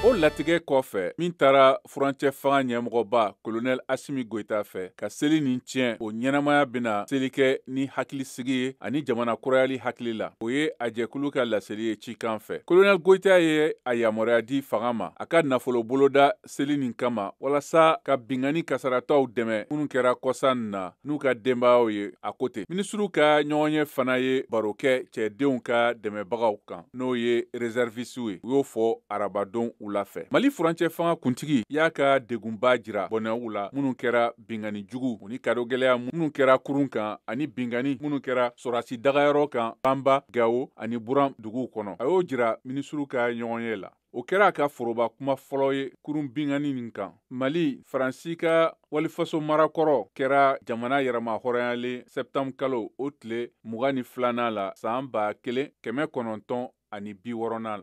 O latigɛ kɔfɛ, min taara furancɛ fanga ɲɛmɔgɔba Colonel Asimi Goyita fɛ ka seli nin tiɲɛ, o ɲɛnamaya bɛna seli kɛ ni hakilisigi ye ani jamana kurayali hakili la. O ye a jɛkulu ka laseli ye cikan fɛ. Colonel Goyita ye a yamaruya di fanga ma a ka nafolo boloda seli nin kama walasa ka binkanni kasaratɔw dɛmɛ minnu kɛra kɔsa in na n'u ka denbayaw ye. A ko ten, minisiriw ka ɲɔgɔnye fana ye baro kɛ cɛdenw ka dɛmɛbagaw kan, n'o ye réservistes ye. U y'o fɔ arabadon wula fɛ. Mali furancɛ fanga kuntigi y'a ka degunba jira bɔnɛw la minnu kɛra binkanni jugu ni kadogɛlɛya minnu kɛra kurun kan ani binkanni minnu kɛra sɔrɔdasi dagayɔrɔ kan Banba, Gawo ani Buran duguw kɔnɔ. A y'o jira minisiriw ka ɲɔgɔnye la. O kɛra a ka foroba kuma fɔlɔ ye kurun binkanni nin kan. Mali, Faransi ka walifaso marakɔrɔ kɛra jamana yɛrɛma hɔrɔnyalen septembre kalo o tile 22nan la san 1960 la.